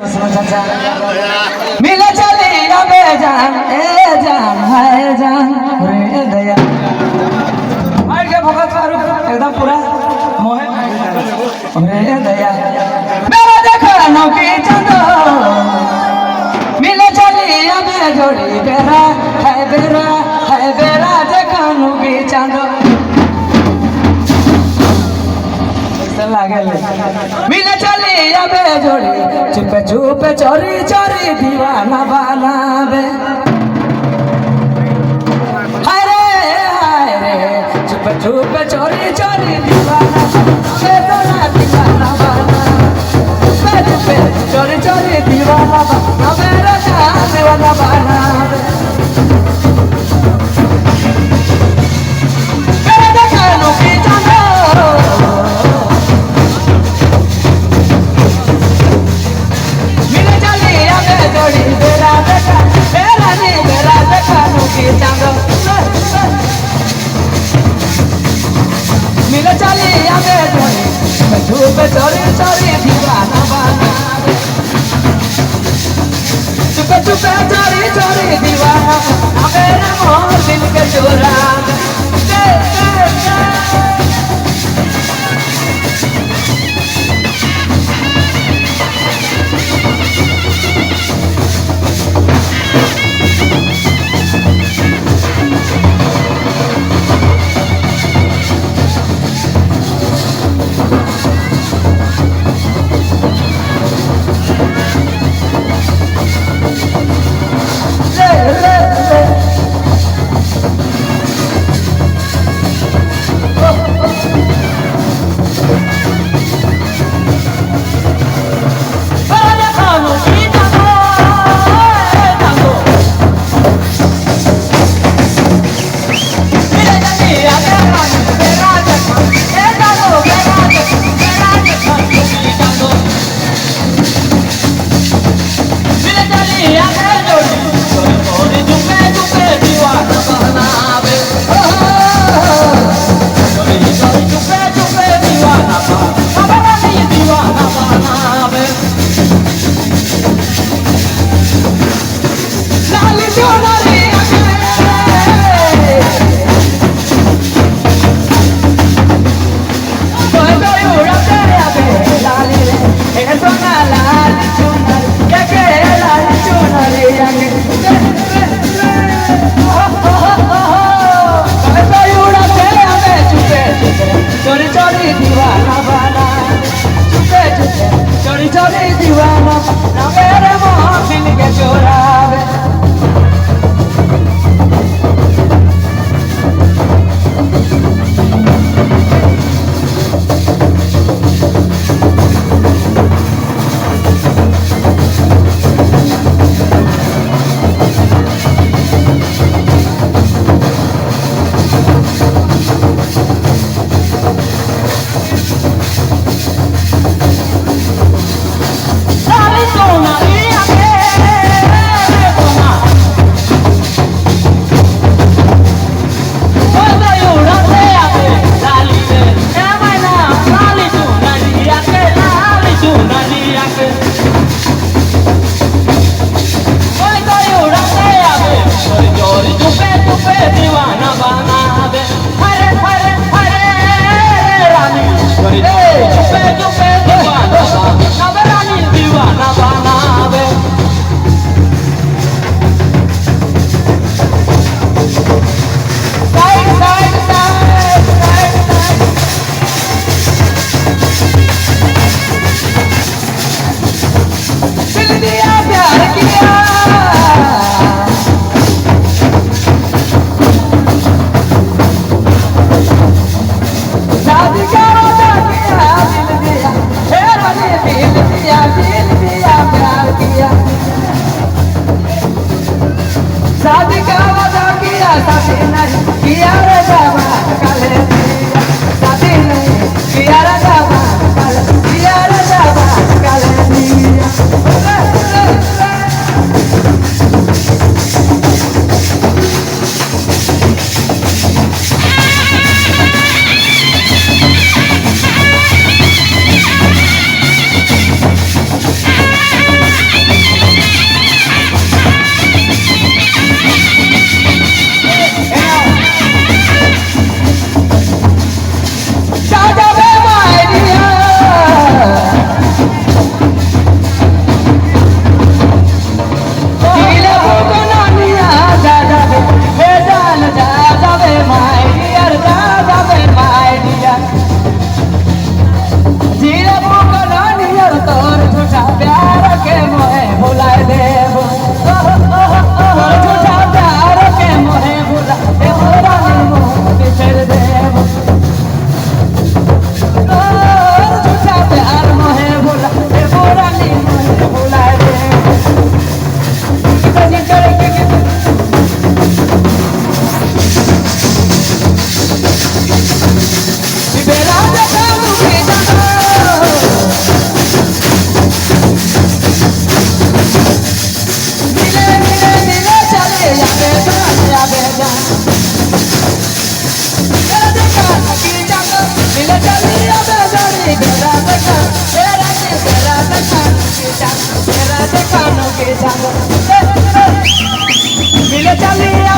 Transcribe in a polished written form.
चाचा मिले चली अबे जान ए जान हाय जान रे दया। बैठ गया भगत फारूक एकदम पूरा मोहे रे दया। मेरा देखा नौकी चंदो मिले चली अबे जोड़ी बेरा है बेरा है बेरा देखा नौकी चांदो लागल मिले चली अबे जोड़ी चुपे चुपे चोरी चोरी दीवाना बनावे। हाय रे हाय रे चुपे चुपे चोरी चोरी दीवाना बेदना दीवाना बना। चुपे चुपे चोरी चोरी दीवाना बना मेरा जान दीवाना बनावे। मेरा देखा की चांदो जोड़ी बेरा देखा बेरा नी बेरा देखा नुकी चांदो मिले चली आवे जोड़ी चुप चोरी चोरी दीवाना बनावे। चुप चुप चोरी चोरी दीवाना मेरा मोर दिल के चोरा। ले ले ले चोरी चोरी दीवाना बना चुपे चुपे चोरी चोरी दीवाना ना मेरे मोह दिल के चोरावे। शादी का वादा किया शादी नहीं किया रे बाबा काले शादी नहीं किया रे बाबा काले किया रे बाबा काले दिया। लेके चली।